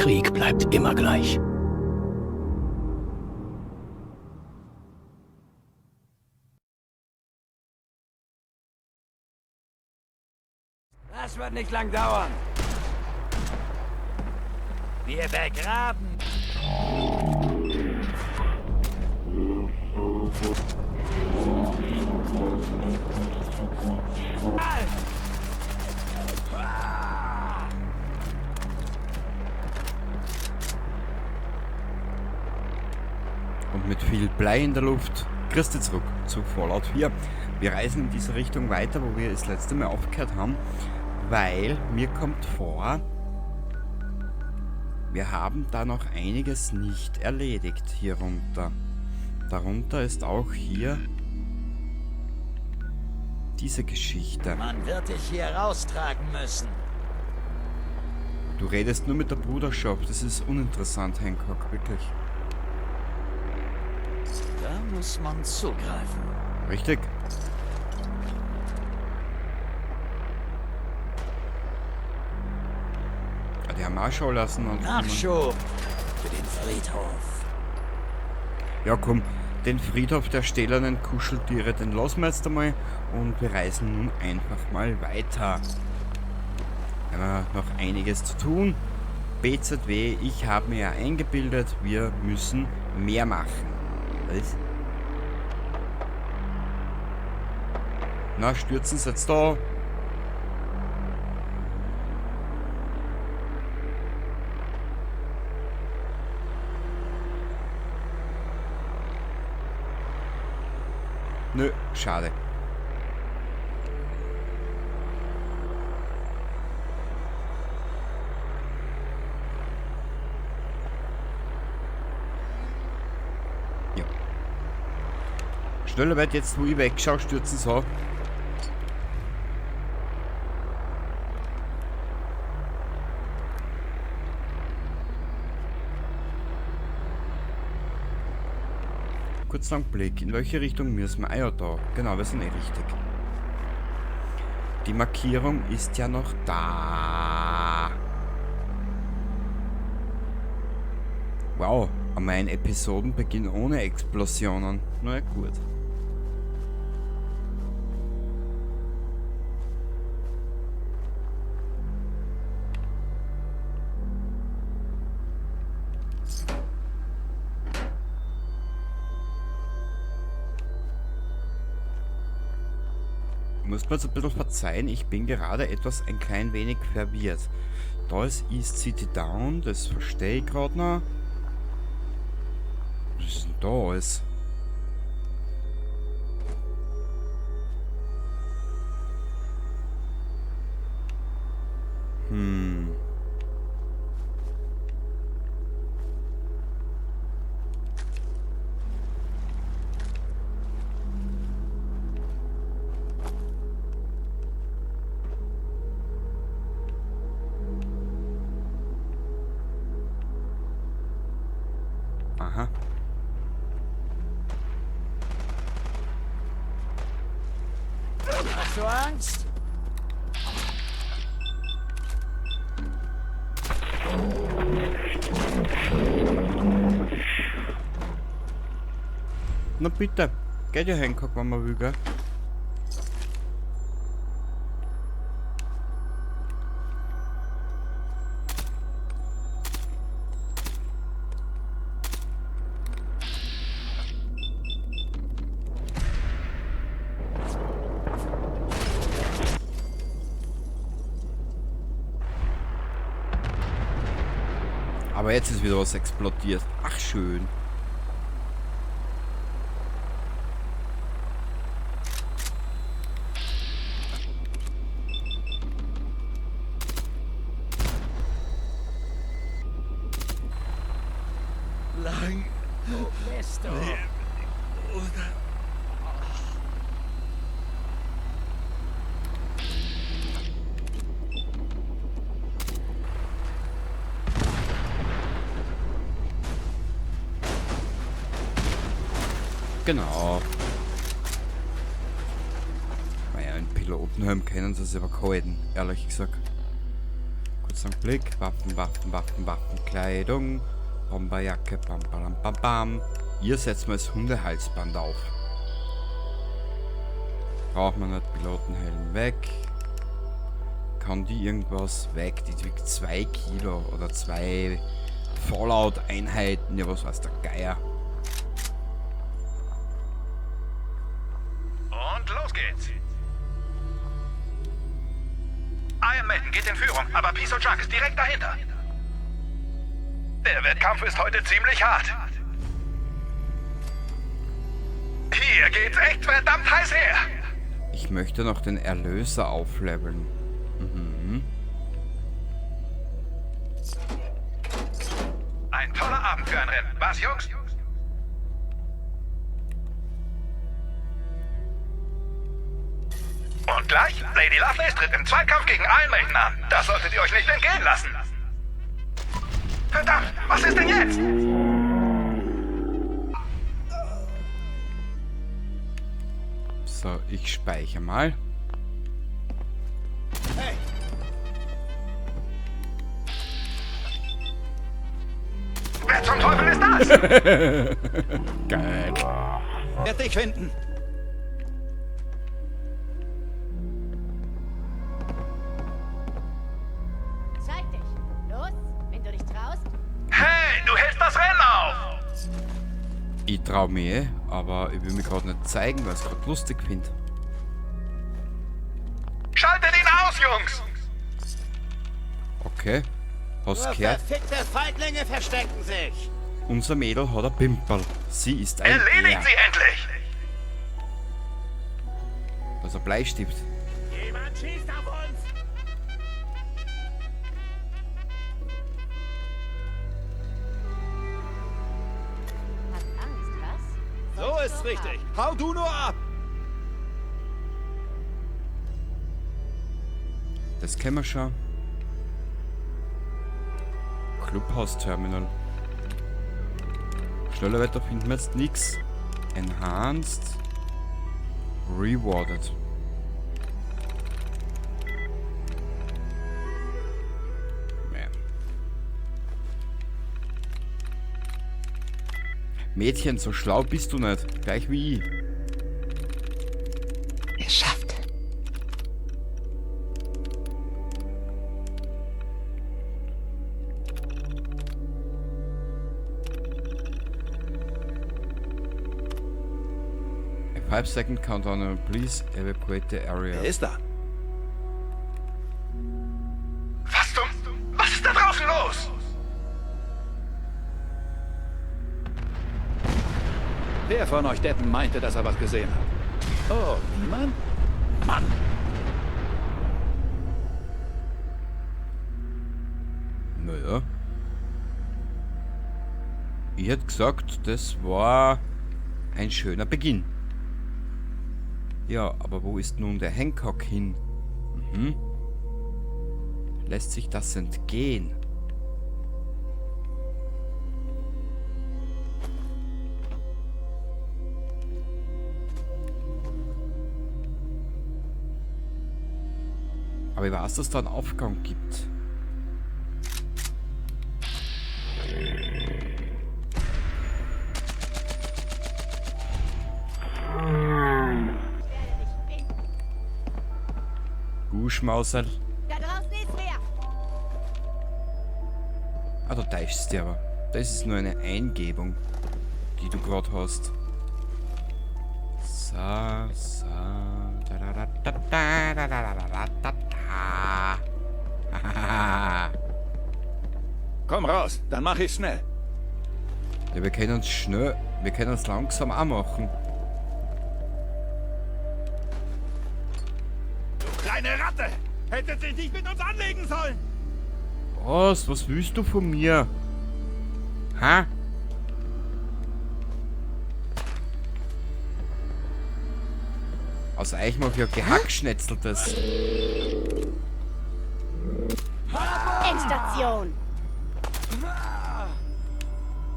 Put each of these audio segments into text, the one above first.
Krieg bleibt immer gleich. Das wird nicht lang dauern. Wir begraben. Und mit viel Blei in der Luft, Christi zurück zu Fallout 4. Wir reisen in diese Richtung weiter, wo wir das letzte Mal aufgehört haben, weil mir kommt vor, wir haben da noch einiges nicht erledigt hier runter. Darunter ist auch hier diese Geschichte. Man wird dich hier raustragen müssen. Du redest nur mit der Bruderschaft, das ist uninteressant, Hancock, wirklich. Da muss man zugreifen. Richtig. Ja, die haben auch schon lassen. Und Nachschub für den Friedhof. Ja, komm, den Friedhof der stählernen Kuscheltiere, den lassen wir jetzt einmal und wir reisen nun einfach mal weiter. Wir haben ja noch einiges zu tun. BZW, ich habe mir ja eingebildet, wir müssen mehr machen. Was? Na, stürzen sie jetzt da. Nö, schade. Ja. Schneller wird jetzt, wo ich wegschaue, stürzen so. Kurzen Blick. In welche Richtung müssen wir? Ah ja, da. Genau, wir sind eh richtig. Die Markierung ist ja noch da. Wow, mein Episodenbeginn ohne Explosionen. Na ja, gut. Muss mir jetzt ein bisschen verzeihen, ich bin gerade etwas ein klein wenig verwirrt. Da ist East City Down, das verstehe ich gerade noch. Was ist denn da alles? Aha. Hast du Angst? Na bitte, geht ja Hancock, wenn man will, gell? Aber jetzt ist wieder was explodiert. Ach, schön. Lang Wo bist du? oder Genau. Naja, einen Pilotenhelm können sie sich aber gehalten, ehrlich gesagt. Kurz einen Blick. Waffen, Waffen, Waffen, Waffen, Kleidung. Bomberjacke, bam, bam, bam, bam. Ihr setzt mal das Hundehalsband auf. Braucht man nicht. Pilotenhelm weg. Kann die irgendwas weg? Die wiegt 2 Kilo oder 2 Fallout-Einheiten. Ja, was weiß der Geier. Und los geht's. Iron Maiden geht in Führung, aber Piso Chuck ist direkt dahinter. Der Wettkampf ist heute ziemlich hart. Hier geht's echt verdammt heiß her. Ich möchte noch den Erlöser aufleveln. Mhm. Ein toller Abend für ein Rennen. Was, Jungs? Und gleich, Lady Lovelace tritt im Zweikampf gegen Iron Maiden an. Das solltet ihr euch nicht entgehen lassen. Verdammt, was ist denn jetzt? So, ich speichere mal. Hey! Wer zum Teufel ist das? Geil. Werd dich finden. Zeig dich. Los, wenn du dich traust. Hey, du hältst das Rennen auf! Ich trau mir eh, aber ich will mich gerade nicht zeigen, weil ich es gerade lustig finde. Schaltet ihn aus, Jungs! Okay. Hast gehört? Verfickte Feiglinge verstecken sich. Unser Mädel hat ein Pimperl. Sie ist ein Erledigt Er. sie endlich! Das ist ein Bleistift. Jemand schießt auf uns. Hast Angst, was? So ist's richtig. Hau du nur ab. Das kennen wir schon. Clubhouse-Terminal. Schneller weiter finden wir jetzt nix. Enhanced. Rewarded. Ja. Mädchen, so schlau bist du nicht. Gleich wie ich. Geschafft. A 5-second countdown, please evacuate the area. Wer ist da? Was zum... Was ist da draußen los? Wer von euch Deppen meinte, dass er was gesehen hat? Oh, niemand? Mann! Naja. Ich hätte gesagt, das war ein schöner Beginn. Ja, aber wo ist nun der Hancock hin? Mhm. Lässt sich das entgehen? Aber ich weiß, dass es da einen Aufgang gibt. Guschmauserl. Da draußen ist wer. Ah, da täuschst du dich aber. Das ist nur eine Eingebung, die du grad hast. So, so. Da, da, da, da, da, da, da, da, da, da. Komm raus, dann mach ich schnell. Ja, wir können uns schnell, wir können uns langsam auch machen. Du kleine Ratte! Hättest dich nicht mit uns anlegen sollen! Was? Was willst du von mir? Ha? Also eigentlich mach ich ja Gehackschnetzeltes. Endstation.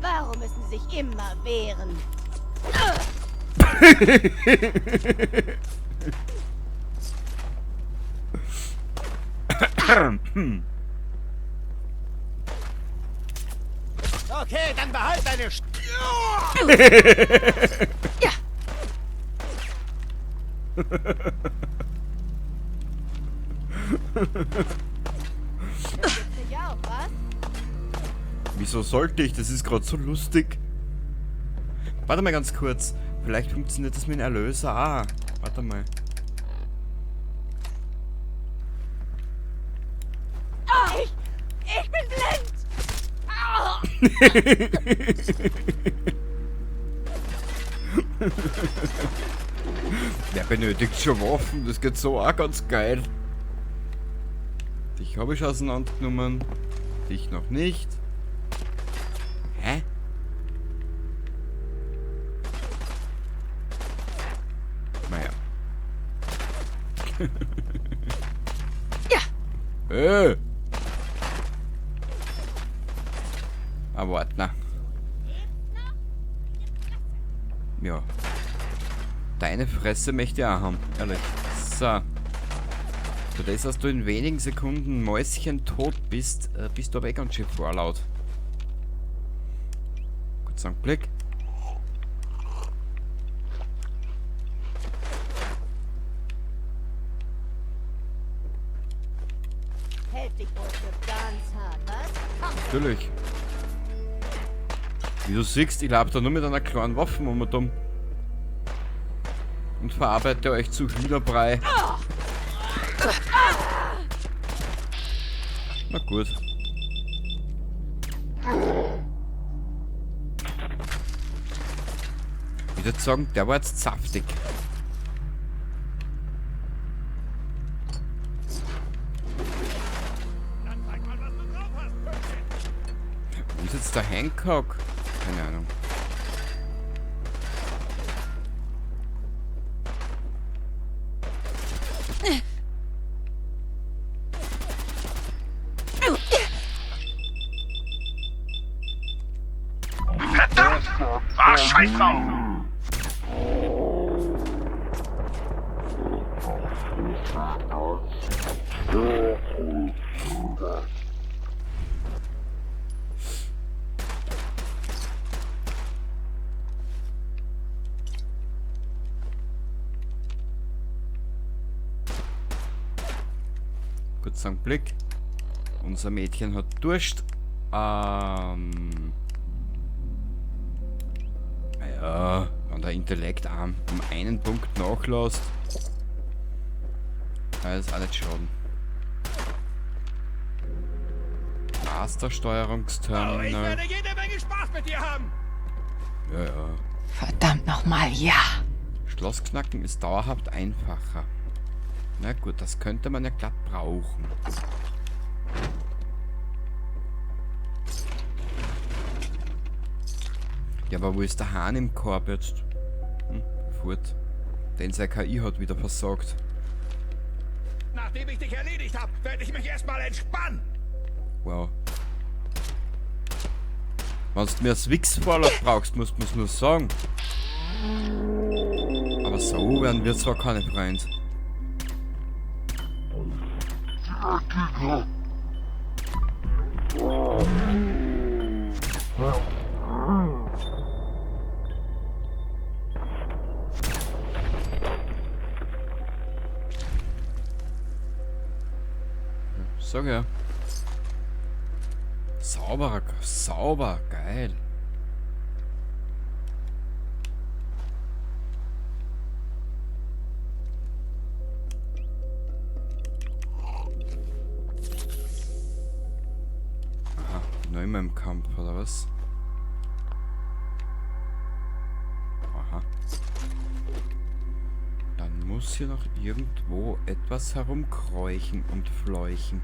Warum müssen sie sich immer wehren? deine Sch Ja. Du gibst nicht auf, was? Wieso sollte ich? Das ist gerade so lustig. Warte mal ganz kurz. Vielleicht funktioniert das mit dem Erlöser auch. Warte mal. Ich bin blind! Wer benötigt schon Waffen? Das geht so auch ganz geil. Dich habe ich auseinandergenommen. Dich noch nicht. Hä? Naja. Ja. Ah, warte, na. Ja. Deine Fresse möchte ich auch haben, ehrlich. So. Für das, dass du in wenigen Sekunden mäuschentot bist, bist du aber eh ganz schön vorlaut. Kurzer Blick. Hält dich wohl für ganz hart, was? Komm. Natürlich. Wie du siehst, ich laufe da nur mit einer kleinen Waffe um und um. Und verarbeite euch zu Hühnerbrei. Na gut. Ich würde sagen, der war jetzt saftig. Wo ist jetzt der Hancock? Keine Ahnung. Verdammt! Ah, scheiß drauf! Kurz einen Blick. Unser Mädchen hat Durst. Ja, wenn der Intellekt um einen Punkt nachlässt, kann es auch nicht schaden. Master-Steuerungsterminal. Oh, ich werde jede Menge Spaß mit dir haben. Ja, ja. Verdammt nochmal, ja. Schlossknacken ist dauerhaft einfacher. Na gut, das könnte man ja glatt brauchen. Ja, aber wo ist der Hahn im Korb jetzt? Fort. Denn sein KI hat wieder versagt. Nachdem ich dich erledigt hab, werde ich mich erstmal entspannen. Wow. Wenn du mir das Wix-Vorlauf brauchst, musst du mir's nur sagen. Aber so werden wir zwar keine Freunde. Sag ja. Sauberer, sauber, geil. Aha, noch immer im Kampf, oder was? Aha. Dann muss hier noch irgendwo etwas herumkräuchen und fleuchen.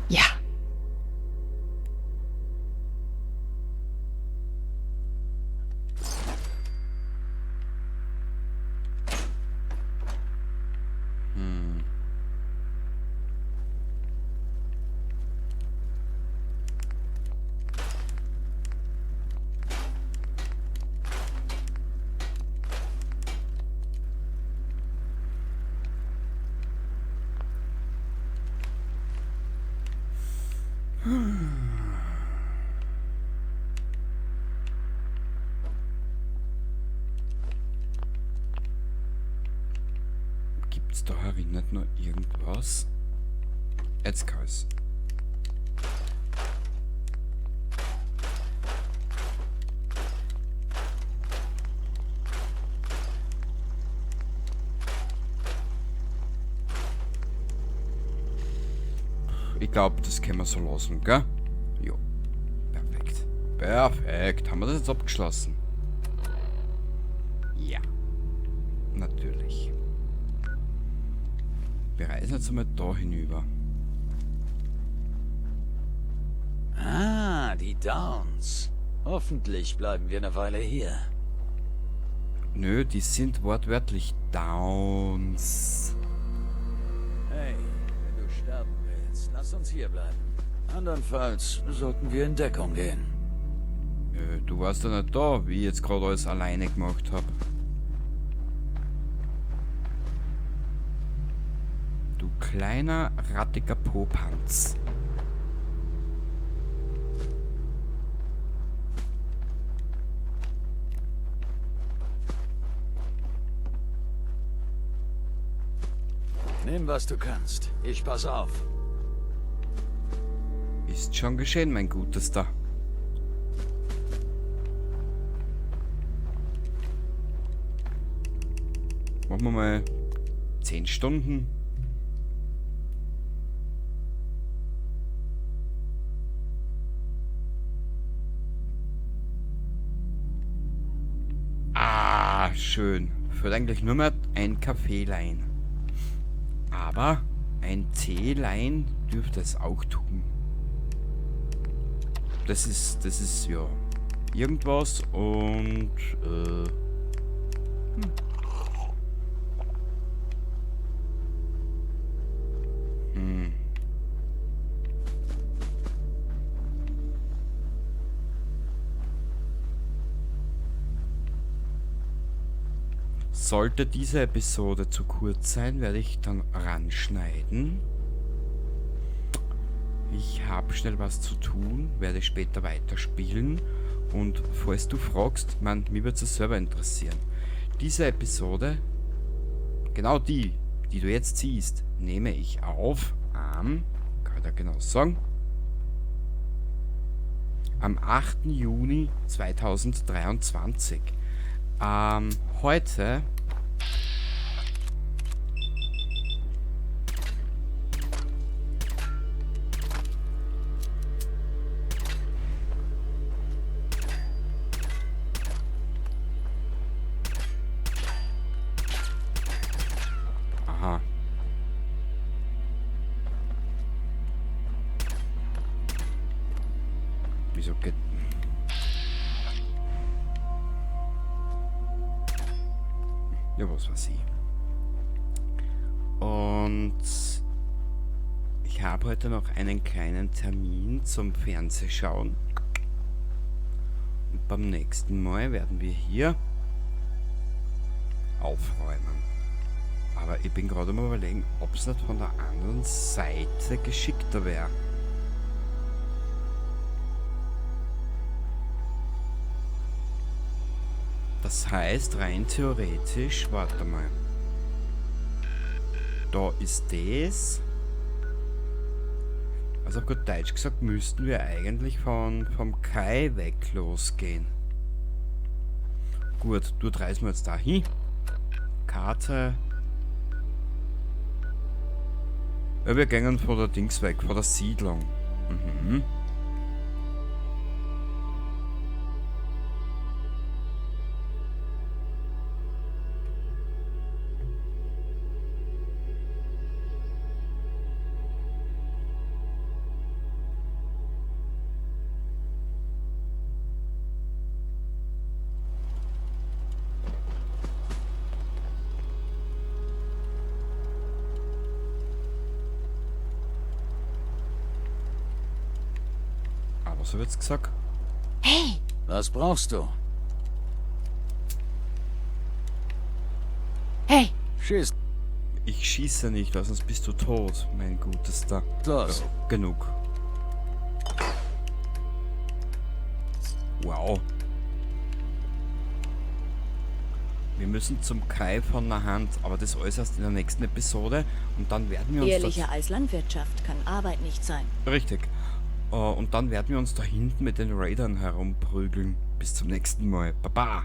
Ja. Gibt's da herin nicht noch irgendwas? Jetzt kann ich's. Ich glaub, das können wir so lassen, gell? Jo. Perfekt. Perfekt. Haben wir das jetzt abgeschlossen? Ja. Natürlich. Wir reisen jetzt einmal da hinüber. Ah, die Downs. Hoffentlich bleiben wir eine Weile hier. Nö, die sind wortwörtlich Downs. Hey, wenn du sterben willst, lass uns hier bleiben. Andernfalls sollten wir in Deckung gehen. Nö, du warst ja nicht da, wie ich jetzt gerade alles alleine gemacht hab. Du kleiner, rattiger Popanz. Nimm, was du kannst. Ich pass auf. Ist schon geschehen, mein Gutester. Machen wir mal 10 Stunden. Ah, schön. Fehlt eigentlich nur mehr ein Kaffeelein. Aber ein Teelein dürfte es auch tun. Das ist ja irgendwas und Sollte diese Episode zu kurz sein, werde ich dann ranschneiden. Ich habe schnell was zu tun, werde später weiterspielen. Und falls du fragst, mich würde es selber interessieren. Diese Episode, genau die, die du jetzt siehst, nehme ich auf am, kann ich da genau sagen, am 8. Juni 2023. Heute Aha. Wieso geht... Ja, was weiß ich. Und ich habe heute noch einen kleinen Termin zum Fernsehschauen. Und beim nächsten Mal werden wir hier aufräumen. Aber ich bin gerade mal überlegen, ob's nicht von der anderen Seite geschickter wär. Das heißt, rein theoretisch, warte mal. Da ist das. Also auf gut Deutsch gesagt, müssten wir eigentlich vom Kai weg losgehen. Gut, dort reisen wir jetzt da hin. Karte. Ja, wir gehen von der Dings weg, von der Siedlung. Was hab ich jetzt gesagt? Hey! Was brauchst du? Hey! Schieß! Ich schieße nicht, weil sonst bist du tot, mein Gutester. Los! Ja, genug. Wow. Wir müssen zum Kai von der Hand, aber das äußerst in der nächsten Episode. Und dann werden wir uns Ehrlicher als Landwirtschaft kann Arbeit nicht sein. Richtig. Und dann werden wir uns da hinten mit den Raidern herumprügeln. Bis zum nächsten Mal. Baba!